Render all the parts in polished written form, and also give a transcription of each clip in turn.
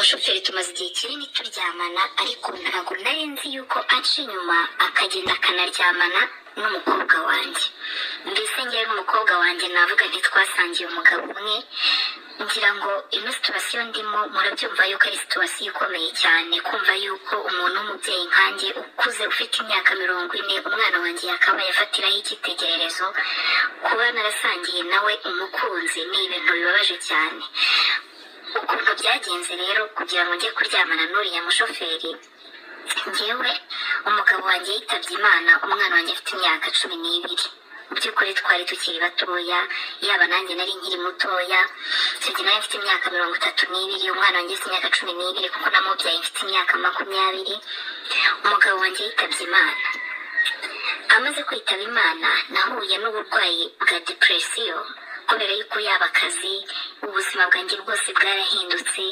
Mushoferi tumaze igihe kinini turyamana, ariko ntabwo nari nzi yuko aca inyuma akagenda akanaryamana n'umukobwa wanjye. Mbese ngewe n'umukobwa wanjye navuga nti twasangiye umugabo umwe. Ngira ngo ino situation ndimo murabyumva yuko ari situation ikomeye cyane, kumva yuko umuntu w'umubyeyi nkanjye ukuze ufite imyaka 40, umwana wanjye yakabaye afatiraho icyitegererezo, kuba narasangiye nawe umukunzi ni ibintu bibabaje cyane. Ukuntu byagenze rero kugira ngo njye kuryamana n'uriya mushoferi, ngewe umugabo wanjye yitabye Imana umwana wanjye afite imyaka 12. Mu by'ukuri twari tukiri batoya, yaba nanjye nari nkiri mutoya. Icyo gihe nari mfite imyaka 32, umwana wanjye afite imyaka 12, kuko namubyaye mfite imyaka 20. Umugabo wanjye yitabye Imana. Amaze kwitaba Imana nahuye n'uburwayi bwa depression, kubera yuko yaba akazi, ubuzima bwanjye bwose bwarahindutse,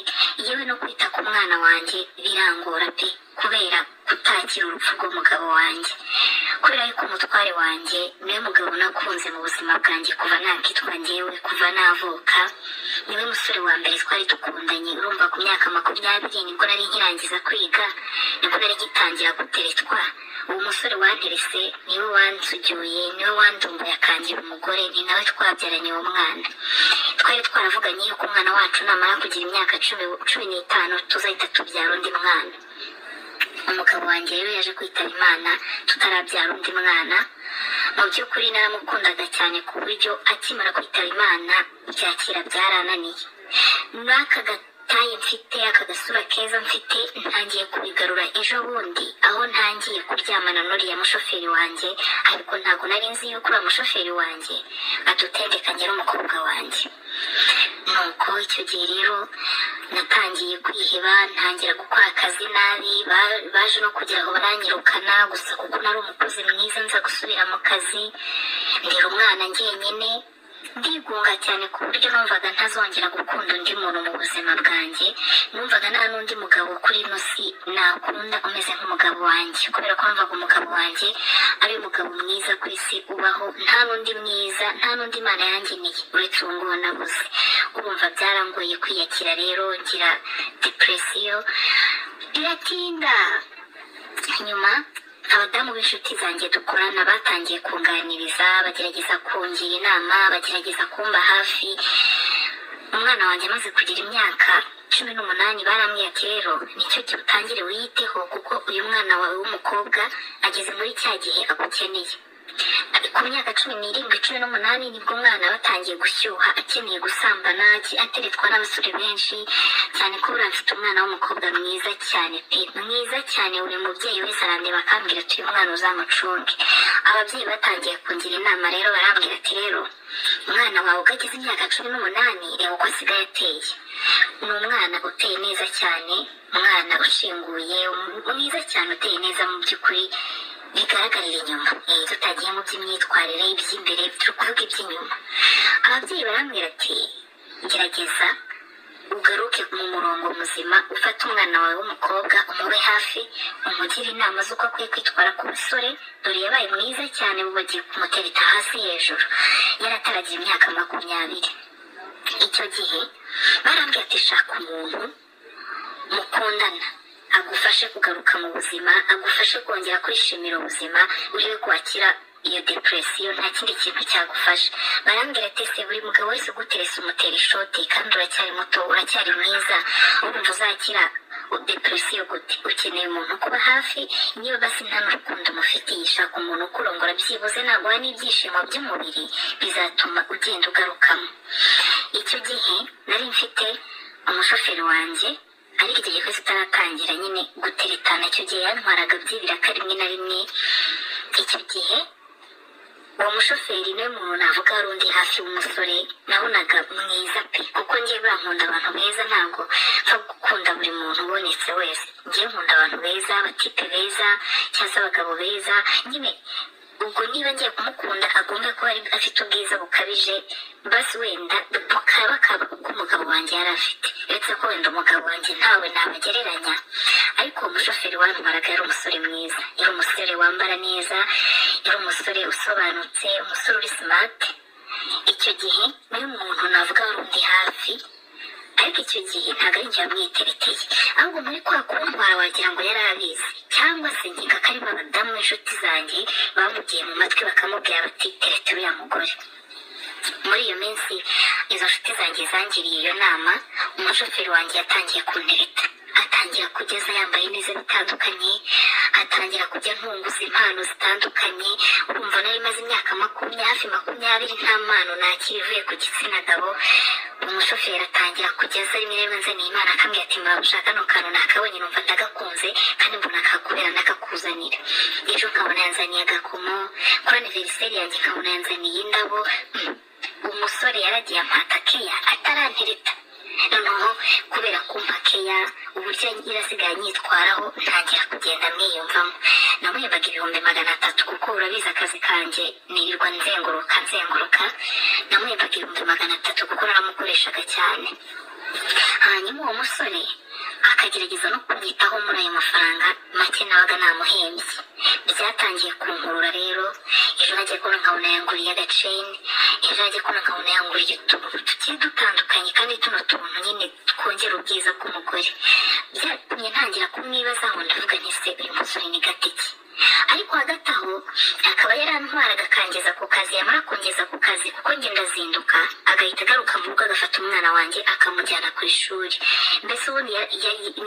yewe no kwita ku mwana wanjye birangora pe, kubera kutakira urupfu rw'umugabo wanjye. Kubera yuko umutware wanjye niwe mugabo nakunze mu buzima bwanjye kuva nakitwa njyewe, kuva navuka, niwe musore wa mbere twari dukundanye. Urumva ku myaka 20 nibwo nari nkirangiza kwiga, nibwo nari ngitangira guteretwa. Uwo musore wanterese niwe wansugiye, niwe wandumbuye akangira umugore, ni nawe twabyaranye uwo mwana. Twari twaravuganye yuko umwana wacu namara kugira imyaka 15 tuzahita tubyara undi mwana. Umugabo wanjye rero yaje kwitaba Imana tutarabyara undi mwana. Mu by'ukuri naramukundaga cyane ku buryo akimara kwitaba Imana byakira byarananiye. N'aka gataye mfite, aka gasura keza mfite, ntangiye kubigarura ejo bundi aho ntangiye kuryamana n'uriya mushoferi wanjye, ariko ntabwo nari nzi yuko uriya mushoferi wanjye adutendekanye n'umukobwa wanjye. Nuko icyo gihe rero natangiye kwiheba, ntangira gukora akazi nabi, baje no kugira aho baranyirukana, gusa kuko nari umukozi mwiza nza gusubira mu kazi, ndera umwana njyenyine, ndigunga cyane ku buryo numvaga ntazongera gukunda undi muntu mu buzima bwanjye. Numvaga nta n'undi mugabo kuri ino si nakunda umeze nk'umugabo wanjye, kubera ko numvaga umugabo wanjye ari umugabo mwiza ku isi ubaho, nta n'undi mwiza, nta n'undi Imana yangeneye uretse uwo nguwo nabuze. Urumva byarangoye kwiyakira rero, ngira depression biratinda. Nyuma abadamu b'inshuti zanjye dukorana batangiye kunganiriza, bagerageza kungira inama, bagerageza kumba hafi. Umwana wanjye amaze kugira imyaka 18 barambwiye ati rero nicyo gihe utangire wiyiteho, kuko uyu mwana wawe w'umukobwa ageze muri cya gihe agukeneye. Ku myaka 17, 18 nibwo umwana aba atangiye gushyuha, akeneye gusambana, ateretwa n'abasore benshi cyane. Ko buriya mfite umwana w'umukobwa mwiza cyane pe, mwiza cyane, buri mubyeyi wese arandeba akambwira ati uyu mwana uzamucunge. Ababyeyi batangiye kungira inama rero, barambwira ati rero umwana wawe ubwo ageze imyaka 18, reba uko asigaye ateye, ni umwana uteye neza cyane, umwana ushinguye, mwiza cyane, uteye neza mu by'ukuri bigaragarira inyuma. Tutagiye mu by'imyitwarire, iby'imbere, turi kuvuga iby'inyuma. Ababyeyi barambwira ati gerageza ugaruke mu murongo muzima, ufate umwana wawe w'umukobwa umube hafi, umugire inama z'uko akwiye kwitwara ku musore, dore yabaye mwiza cyane, ubu bagiye kumutereta hasi hejuru, yarataragira imyaka 20. Icyo gihe barambwira ati shaka umuntu mukundana agufashe kugaruka mu buzima, agufashe kongera kwishimira ubuzima, urebe kwakira iyo depression, nta kindi kintu cyagufasha. Barambwira ati se buri mugabo wese uguteresa umutera ishoti, kandi uracyari muto, uracyari mwiza, urumva uzakira depression gute? Ukeneye umuntu kuba hafi, niba basi nta n'urukundo umufitiye, shaka umuntu ukurongora byibuze naguha n'ibyishimo by'umubiri, bizatuma ugenda ugarukamo. Icyo gihe nari mfite umushoferi wanjye, ariko icyo gihe twese tutaratangira nyine guteretana, icyo gihe yantwaraga by'ibiraka rimwe na rimwe. Icyo gihe uwo mushoferi niwe muntu navuga wari undi hafi w'umusore nabonaga mwiza pe, kuko ngewe buriya nkunda abantu beza, ntabwo mpfa gukunda buri muntu ubonetse wese. Ngewe nkunda abantu beza, abatipe beza cyangwa se abagabo beza nyine. Ubwo niba ngiye kumukunda agomba kuba afite ubwiza bukabije, basi wenda bukaba ubw'umugabo wanjye yari afite, uretse ko wenda umugabo wanjye ntawe nabagereranya. Ariko uwo mushoferi wantwaraga yari umusore mwiza, yari umusore wambara neza, yari umusore usobanutse, umusore uri smart. Icyo gihe niwe muntu navuga wari undi hafi. Ariko icyo gihe ntabwo ari njye wamwitereteye, ahubwo muri kwa kuntwara wagira ngo yari abizi, cyangwa se nkeka ko arimo abadamu b'inshuti zanjye bamugiye mu matwi bakamubwira bati tereta uriya mugore. Muri iyo minsi izo nshuti zanjye zangiriye iyo nama, umushoferi wanjye yatangiye kuntereta, atangira kugeza yambaye neza bitandukanye, atangira kujya ntunguza impano zitandukanye. Urumva nari maze imyaka hafi 20 nta mpano nakira ivuye ku gitsina gabo. Umushoferi atangira kugeza rimwe na rimwe nzaniye impano akambwira ati mabuja kano kantu nakabonye numva ndagakunze kandi mbona kakubera ndakakuzanira. Ejo nkabona yanzaniye agakomo, kuri aniveriseri yanjye nkabona yanzaniye indabo. Umusore yaragiye ampata keya atarantereta. Noneho kubera kumpa keya uburyo yarasigaye anyitwaraho, ntangira kugenda mwiyumvamo. Namuhembaga 300,000 kuko urabizi akazi kanjye nirirwa nzenguruka. Namuhembaga 300,000 kuko naramukoreshaga cyane. Hanyuma uwo musore akagerageza no kunyitaho muri ayo mafaranga make nabaga namuhembye. Byatangiye kunkurura rero, ejo najya kubona nkabona yanguriye agaceni, ejo najya kubona nkabona yanguriye utuntu tugiye dutandukanye, kandi tuno tuntu nyine twongera ubwiza bw'umugore. Byatumye ntangira kumwibazaho, ndavuga nti se uyu musore ni gatiki? Ariko hagati aho akaba yarantwaraga akangeza ku kazi, yamara kungeza ku kazi kuko njye ndazinduka, agahita agaruka mu rugo agafata umwana wanjye akamujyana ku ishuri. Mbese ubundi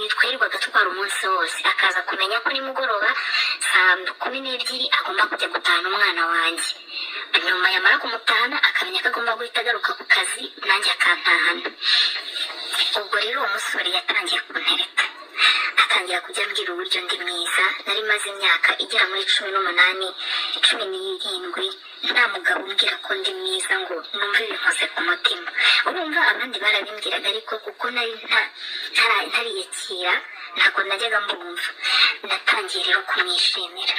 twirirwaga atwara umunsi wose, akaza kumenya ko nimugoroba saa 12 agomba kujya gutahana umwana wanjye. Nyuma yamara kumutahana akamenya ko agomba guhita agaruka ku kazi nanjye akantahana. Ubwo rero uwo musore yatangiye kuntereta, atangira kujya ambwira uburyo ndi mwiza. Nari maze imyaka igera muri 18, 17 nta mugabo umbwira ko ndi mwiza ngo numve ibinkoze ku mutima. Urumva abandi barabimbwiraga ariko kuko nari ntariyakira ntabwo najyaga mbumva. Natangiye rero kumwishimira.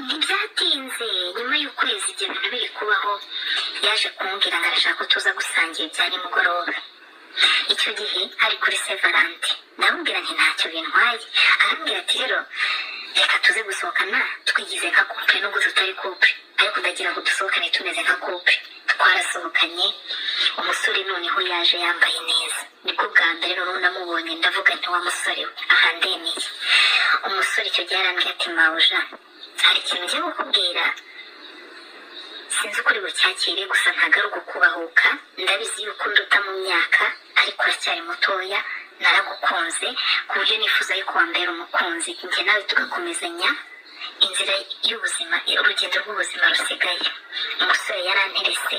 Ntibyatinze nyuma y'ukwezi ibyo bintu biri kubaho, yaje kumbwira ngo arashaka ko tuza gusangira ibya nimugoroba. Icyo gihe ari kuri Sevalante. Ndamubwira nti ntacyo bintwaye. Arambwira ati rero reka tuze gusohokana twigize nka couple nubwo tutari couple, ariko ndagira ngo dusohokane tumeze nka couple. Twarasohokanye, umusore noneho yaje yambaye neza. Nibwo bwa mbere noneho namubonye ndavuga nti wa musore we, aha ndemeye. Umusore icyo gihe arambwira ati mabuja hari ikintu ngiye kukubwira, sinzi ukuri bucyakire, gusa ntabwo ari ugukubahuka, ndabizi yuko nduta mu myaka ariko uracyari mutoya, naragukunze ku buryo nifuza yuko wambera umukunzi, njye nawe tugakomezanya inzira y'ubuzima, urugendo rw'ubuzima rusigaye. Umusore yaranterese,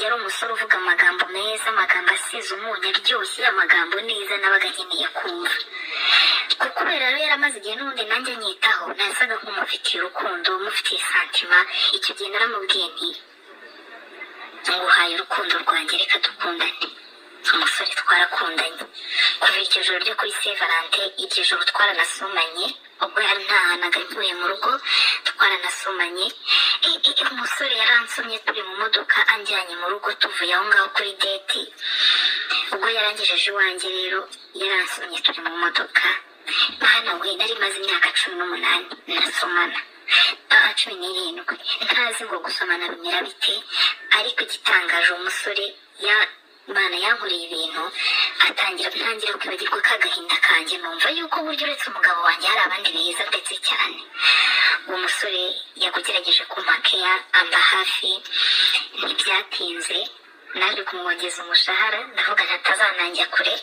yari umusore uvuga amagambo meza, amagambo asize umunyu aryoshye, amagambo neza nabaga nkeneye kumva. Kubera rero yaramaze igihe n'ubundi nanjye nyitaho, nasaga nk'umufitiye urukundo, mufitiye santima. Icyo gihe naramubwiye nti nguhaye urukundo rwanjye, reka dukundane. Umusore twarakundanye kuva iryo joro ryo kuri Sevalante. Iryo joro twaranasomanye, ubwo yari ntahanaga mvuye mu rugo, twaranasomanye. Umusore yaransomye turi mu modoka anjyanye mu rugo, tuvuye aho ngaho kuri date. Ubwo yarangejeje iwanjye rero yaransomye turi mu modoka. Mana we, nari maze imyaka 18 nasomana, 17 ntazi ngo gusomana bimera bite. Ariko igitangaje uwo musore Mana yankoreye ibintu, ntangira kwibagirwa ka gahinda kanjye, numva yuko buryo uretse umugabo wanjye hari abandi beza ndetse cyane. Uwo musore yagerageje kumpa keya, amba hafi. Ntibyatinze naje kumwongeza umushahara, ndavuga nti atazananjya kure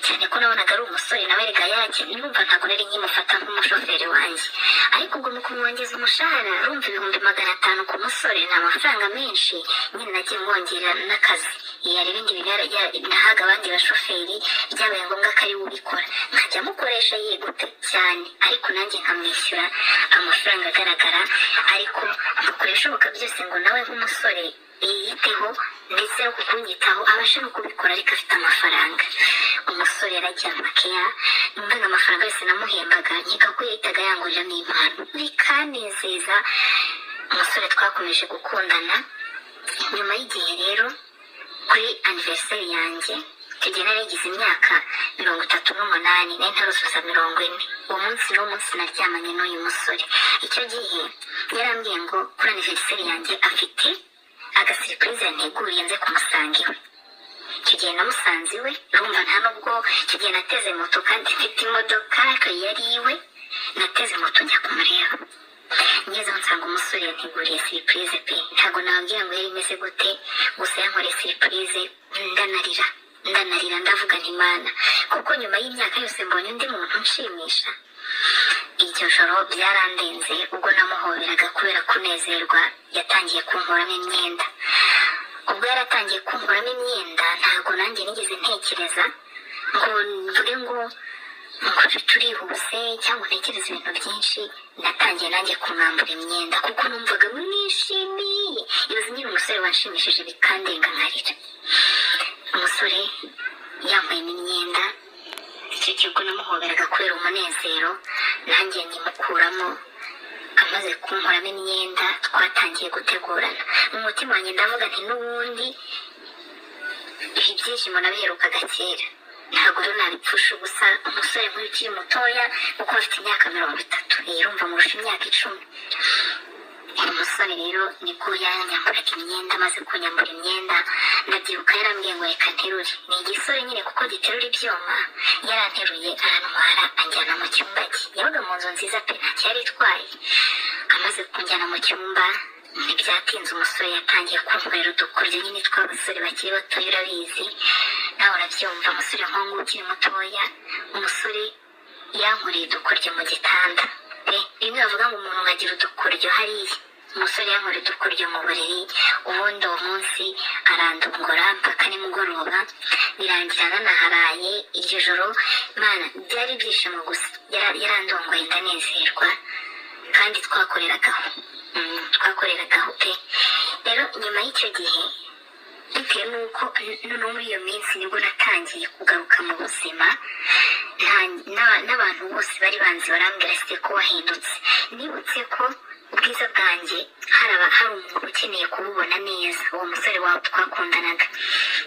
cyane ko nabonaga ari umusore nawe rega yakennye, numva ntabwo nari nkimufata nk'umushoferi wanjye. Ariko ubwo mu kumwongeza umushahara, urumva 500,000 ku musore ni amafaranga menshi, nyine nagiye mwongera n'akazi. Hari ibindi bintu nahaga abandi bashoferi, byabaye ngombwa ko ari we ubikora, nkajya mukoresha yegute cyane, ariko nanjye nkamwishyura amafaranga agaragara. Ariko ngakora ibishoboka byose ngo nawe nk'umusore yiyiteho, ndetse no kukunyitaho abashe no kubikora ariko afite amafaranga. Umusore yaragiye amakeya, numvaga amafaranga yose namuhembaga nkeka ko yahitaga yangurira n'impano, bikanezeza. Umusore twakomeje gukundana. Nyuma y'igihe rero kuri aniveriseri yanjye, icyo gihe nari nagize imyaka 38, nari ntaruzuza 40. Uwo munsi ni umunsi naryamanye n'uyu musore. Icyo gihe yarambwiye ngo kuri aniveriseri yanjye afite agasiripurize yanteguriye nze kumusanga iwe. Icyo gihe namusanze iwe, urumva nta nubwo icyo gihe nateze moto kandi mfite imodoka, ariko yari iwe. Nateze moto njya kumureba, ngezeho nsanga umusore yanteguriye surprise pe. Ntabwo nababwira ngo yari imeze gute, gusa yankoreye surprise ndanarira, ndanarira, ndavuga nti: "Mana, kuko nyuma y'imyaka yose mbonye undi muntu unshimisha." Iryo joro byarandenze ubwo namuhoberaga kubera kunezerwa. Yatangiye kunkuramo imyenda. Ubwo yaratangiye kunkuramo imyenda, ntabwo nanjye nigeze ntekereza ngo mvuge ngo turihuse cyangwa ntekereze ibintu byinshi. Natangiye nanjye kumwambura imyenda kuko numvaga mwishimiye. Ibaze nyine umusore wanshimishije bikandenga nkarira. Umusore yambayemo imyenda. Icyo gihe ubwo namuhoberaga kubera umunezero, nanjye nyimukuramo. Amaze kunkuramo imyenda, twatangiye gutegurana. Mu mutima wanjye ndavuga nti: "N'ubundi ibi byishimo nabiherukaga kera, ntabwo rero nabipfusha ubusa." Umusore nk'uyu ukiri mutoya, kuko afite imyaka 30, yirumva murusha imyaka 10. Umusore rero nibwo yanyamburaga imyenda. Amaze kunyambura imyenda, ndabyibuka yarambwiye ngo: "Reka nterure." Ni igisore nyine kuko giterura ibyuma. Yaranteruye, arantwara, anjyana mu cyumba cye. Yabaga mu nzu nziza pe, ntacyo yari itwaye. Amaze kunjyana mu cyumba, ntibyatinze umusore yatangiye kunkorera udukoryo nyine tw'abasore bakiri batoya. Urabizi nawe, urabyumva, umusore nk'uwo ukiri mutoya. Umusore yankoreye udukoryo mu gitanda pe, bimwe bavuga ngo umuntu nkagira udukoryo hariya. Umusore yankoreye udukoryo mu buriri, ubundi uwo munsi arandongora mpaka nimugoroba, birangira nanaharaye iryo joro. Mana, byari ibyishimo gusa. Yarandongoye ndanezerwa, kandi twakoreragaho, twakoreragaho pe. Rero nyuma y'icyo gihe, bitewe n'uko noneho muri iyo minsi nibwo natangiye kugaruka mu buzima, n'abantu bose bari banzi barambwira se ko wahindutse. Nibutse ko ubwiza bwanjye hari umuntu ukeneye kububona neza, uwo musore wawe twakundanaga.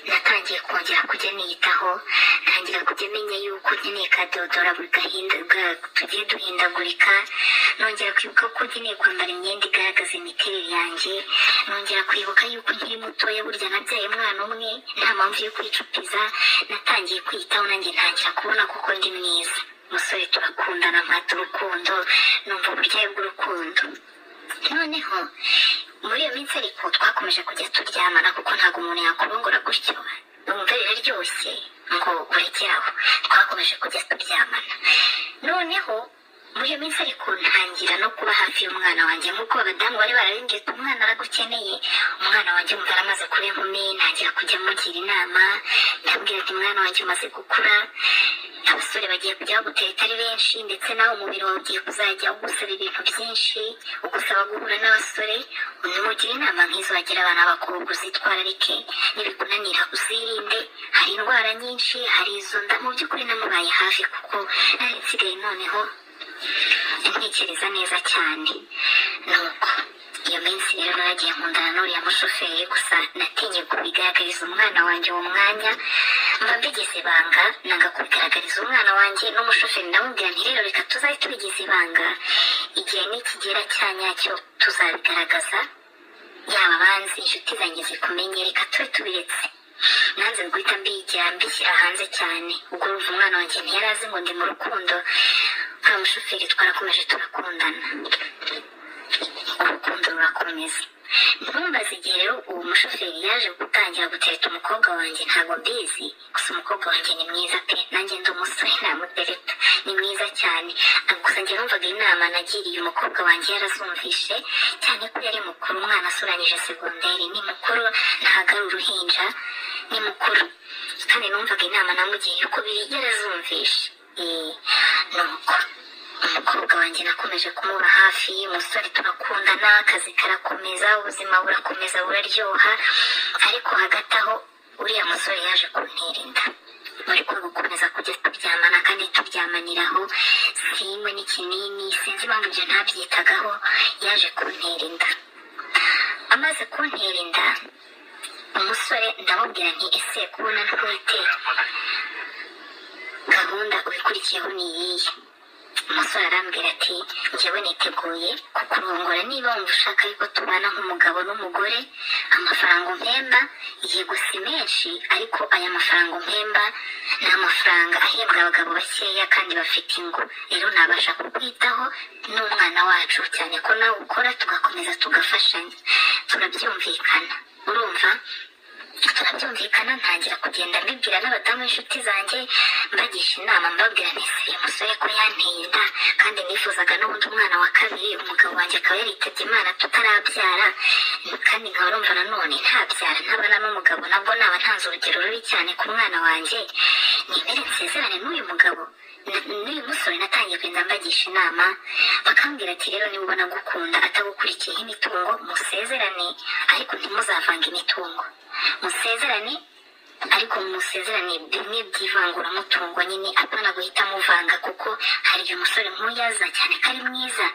Natangiye kongera kujya niyitaho, ntangira kujya menya yuko nkeneye ka deodorant buri gahinda tugiye duhindagurika, nongera kwibuka ko nkeneye kwambara imyenda igaragaza imiterere yanjye, nongera kwibuka yuko nkiri mutoya, burya nabyaye umwana umwe, nta mpamvu yo kwicupiza. Natangiye kwiyitaho, nanjye ntangira kubona kuko ndi mwiza. Umusore turakundana, mpata urukundo, numva uburyohe bw'urukundo. Noneho muri iyo minsi ariko twakomeje kujya turyamana, kuko ntabwo umuntu yakurongora gutyo wumva biraryoshye ngo urekere aho. Twakomeje kujya turyamana. Noneho muri iyo minsi ariko ntangira no kuba hafi y'umwana wanjye, nk'uko abadamu bari barabimbwiye ati: "Umwana aragukeneye." Umwana wanjye umva aramaze kuba inkumi, ntangira kujya mugira inama. Ndabwira ati: "Mwana wanjye, umaze gukura, abasore bagiye kujya bagutereta ari benshi, ndetse nawe umubiri wawe ugiye kuzajya ugusaba ibintu byinshi, ugusaba guhura n'abasore." Umugira inama nk'izo wagira abana b'abakobwa: "Uzitwararike, nibikunanira uzirinde, hari indwara nyinshi, hari izo nda." Mu by'ukuri namubaye hafi kuko nari nsigaye noneho ntekereza neza cyane. Nuko iyo minsi rero naragiye nkundana n'uriya mushoferi, gusa natinye kubigaragariza umwana wanjye uwo mwanya, mba mbigize ibanga, nanga kubigaragariza umwana wanjye n'umushoferi. Ndamubwira nti: "Rero reka tuzabe tubigize ibanga, igihe nikigera cya nyacyo tuzabigaragaza, yaba abanzi, inshuti zanjye zikumenye, reka tube tubiretse." Nanze guhita mbigira mbishyira hanze cyane. Ubwo urumva umwana wanjye ntiyari azi ngo ndi mu rukundo. Uriya mushoferi twarakomeje turakundana, urukundo rurakomeza. Ntumbaze igihe rero uwo mushoferi yaje gutangira gutereta umukobwa wanjye, ntabwo mbizi. Gusa umukobwa wanjye ni mwiza pe, nanjye ndi umusore namutereta, ni mwiza cyane. Gusa njye numvaga inama nagiriye umukobwa wanjye yarazumvishe, cyane ko yari mukuru. Umwana asuranyije segonderi, ni mukuru, ntabwo ari uruhinja, ni mukuru, kandi numvaga inama namugiriye uko biri yarazumvishe. Nuko umukobwa wanjye nakomeje kumuba hafi, umusore turakundana, akazi karakomeza, ubuzima burakomeza buraryoha. Ariko hagati aho uriya musore yaje kuntera inda muri kwa gukomeza kujya turyamana, kandi turyamaniraho, sinywe n'ikinini, sinzi impamvu ibyo ntabyitagaho. Yaje kuntera inda. Amaze kuntera inda, umusore ndamubwira nti: "Ese kubona ntwite, gahunda ubikurikiyeho ni iyihe?" Umusore arambwira ati njyewe niteguye kukurongora niba wumva ushaka yuko tubana nk'umugabo n'umugore. Amafaranga umpemba yego si menshi, ariko aya mafaranga umpemba ni amafaranga ahembwa abagabo bakeya kandi bafite ingo. Rero nabasha kukwitaho n'umwana wacu, cyane ko nawe ukora, tugakomeza tugafashanya. Turabyumvikana, urumva turabyumvikana. Ntangira kugenda mbibwira n'abadamu b'inshuti zanjye, mbagisha inama, mbabwira nti se uyu musore ko yanteye inda kandi nifuzaga n'ubundi umwana wa kabiri, umugabo wanjye akaba yaritabye Imana tutarabyara, kandi nkaba numva nanone ntabyara ntabana n'umugabo, nabwo naba ntanze urugero rubi cyane ku mwana wanjye, nemere nsezerane n'uyu mugabo n'uyu musore? Natangiye kugenda mbagisha inama, bakambwira ati rero niba ubona agukunda atagukurikiyeho imitungo, musezerane, ariko ntimuzavange imitungo. Musezerane, ariko musezerane bimwe by'ivanguramutungo nyine, apana guhita muvanga, kuko hari igihe umusore nk'uyaza cyane ko ari mwiza,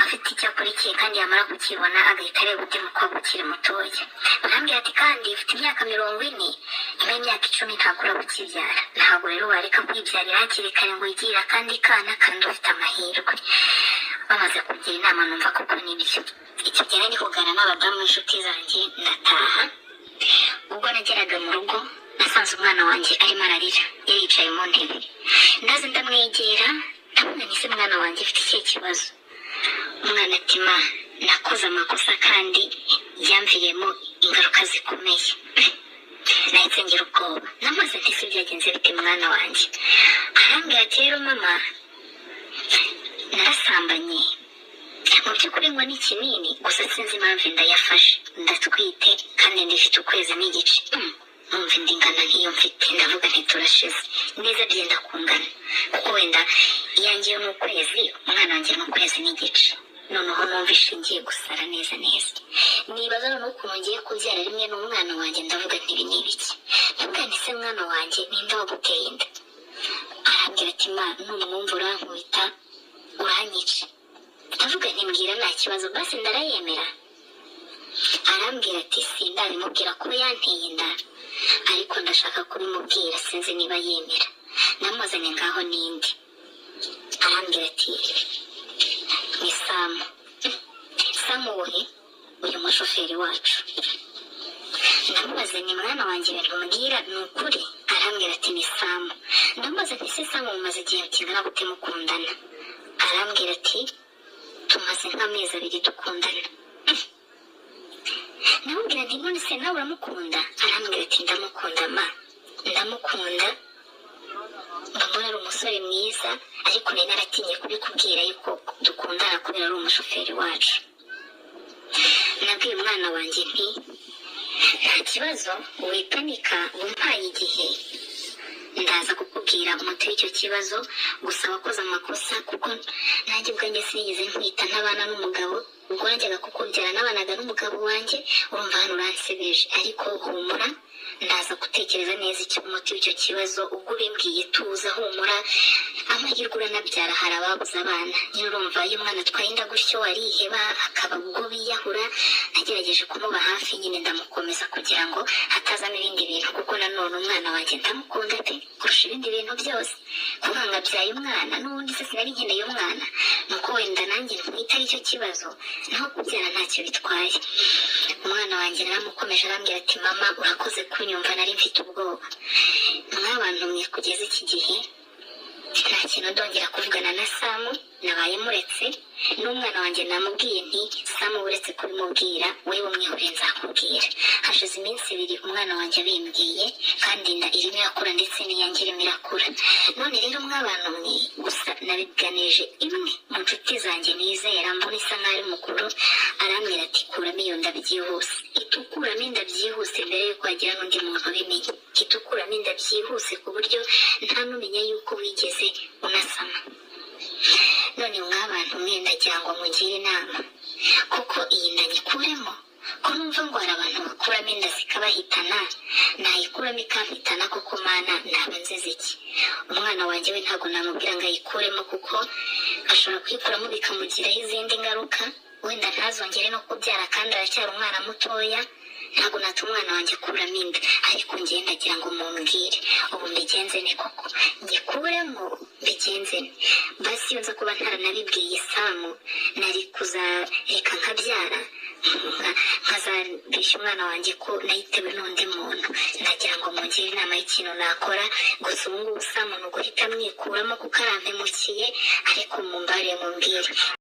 afite icyo akurikiye, kandi yamara kukibona agahita areba undi mukobwa ukiri mutoya. Barambwira ati kandi ufite imyaka 40, nyuma y'imyaka 10 ntabwo uraba ukibyara, ntabwo rero wareka kwibyarira hakiri kare ngo wigirire akandi kana kandi ufite amahirwe. Bamaze kugira inama numva koko nibyo. Icyo gihe nari kuganira n'abadamu b'inshuti zanjye, ndataha. Ubwo nageraga mu rugo nasanze umwana wanjye arimo ararira, yari yicaye mu ntebe. Ndaza ndamwegera, ndamubwira nti se mwana wanjye, ufite ikihe kibazo? Umwana ati ma, nakoze amakosa kandi yamviriyemo ingaruka zikomeye. Nahise ngira ubwoba, namaze nti se byagenze bite mwana wanjye? Arambwira ati rero mama, narasambanye, mu by'ukuri ngo ni kinini gusa, sinzi impamvu inda yafashe, ndatwite kandi ndifite ukwezi n'igice. Numva inda ingana nk'iyo mfite, ndavuga nti turashize neza, byenda kungana, kuko wenda iyanjye yo ni ukwezi, umwana wanjye ni ukwezi n'igice. Noneho numva ishingiye gusara neza neza, nibaza noneho ukuntu ngiye kubyara rimwe n'umwana wanjye. Ndavuga nti ibi ni ibiki? Ndavuga nti se mwana wanjye, ninde waguteye inda? Arambwira ati ma, numwumva urankubita, uranyica. Ndavuga nti mbwira, nta kibazo, basi ndarayemera. Arambwira ati sindabimubwira ko yanteye inda, ariko ndashaka kubimubwira, sinzi niba yemera. Namuzanye ngaho ninde? Arambwira ati ni Samu. Samu we? Uyu mushoferi wacu. Ndamubaza ni mwana wanjye, ibintu mbwira ni ukuri? Arambwira ati ni Samu. Ndamubaza nti se Samu mumaze igihe kingana gute mukundana? Arambwira ati tumaze nk'amezi 2 dukundana. Ndamubwira nti none se nawe uramukunda? Arambwira ati ndamukunda ma, ndamukunda, mbona ari umusore mwiza, ariko nari naratinye kubikubwira yuko dukundana kubera ari umushoferi wacu. Nabwiye umwana wanjye nti nta kibazo, wipanika, umpaye igihe ndaza kukubwira umuti w'icyo kibazo. Gusa wakoze amakosa, kuko nanjye ubwanjye sinigeze nkwita ntabana n'umugabo. Ubwo najyaga kukubyara nabanaga n'umugabo wanjye, urumva hano uransebeje, ariko humura, ndaza gutekereza neza icyo umuti w'icyo kibazo. Ubwo ubimbwiye tuza, humura, amahirwe uranabyara, hari ababuze abana nyine. Urumva iyo umwana atwaye inda gutyo ariheba, akaba ubwo biyahura. Nagerageje kumuba hafi nyine, ndamukomeza kugira ngo hatazamo ibindi bintu, kuko nanone umwana wanjye ndamukunda pe kurusha ibindi bintu byose. Kuvuga ngo abyaye umwana n'ubundi se sinari nkeneye umwana, nuko wenda nanjye ntwite aricyo kibazo, naho kubyara ntacyo bitwaye. Umwana wanjye naramukomeje, arambwira ati mama, urakoze kunyumva, nari mfite ubwoba. Mw'abantu mwe, kugeza iki gihe nta kintu ndongera kuvugana na Samu, nabaye muretse. N'umwana wanjye namubwiye nti Samu uretse kubimubwira, wewe umwihorere, nzakubwira. Hashize iminsi 2 umwana wanjye abimbwiye, kandi inda irimo irakura, ndetse n'iyanjye irimo irakura. None rero mw'abantu mwe, gusa nabiganije imwe mu nshuti zanjye nizera, mbona isa nk'aho ari mukuru, arambwira ati kuramo iyo nda byihuse, itukuramo inda byihuse mbere yuko hagira n'undi muntu ubimenya, itukuramo inda byihuse ku buryo nta n'umenya yuko wigeze unasama. None mw'abantu mwe, ndagira ngo mugire inama, kuko iyi nda nyikuremo? Ko numva ngo hari abantu bakuramo inda zikabahitana, nayikuramo ikampitana kuko mana naba nzize iki? Umwana wanjye we ntabwo namubwira ngo ayikuremo, kuko ashobora kuyikuramo bikamugiraho izindi ngaruka, wenda ntazongere no kubyara, kandi aracyari umwana mutoya. Ntabwo natuma umwana wanjye akuramo inda, ariko njye ndagira ngo mumbwire ubu mbigenze ne koko, ngikuremo mbigenze ne? Basi iyo nza kuba ntaranabibwiye Samu, nari kuzareka nkabyara, nkazabeshya umwana wanjye ko nayitewe n'undi muntu. Ndagira ngo mungire inama y'ikintu nakora. Gusa ubu ngubu Samu ni uguhita mwikuramo kuko arampemukiye, ariko mumbarire mumbwire.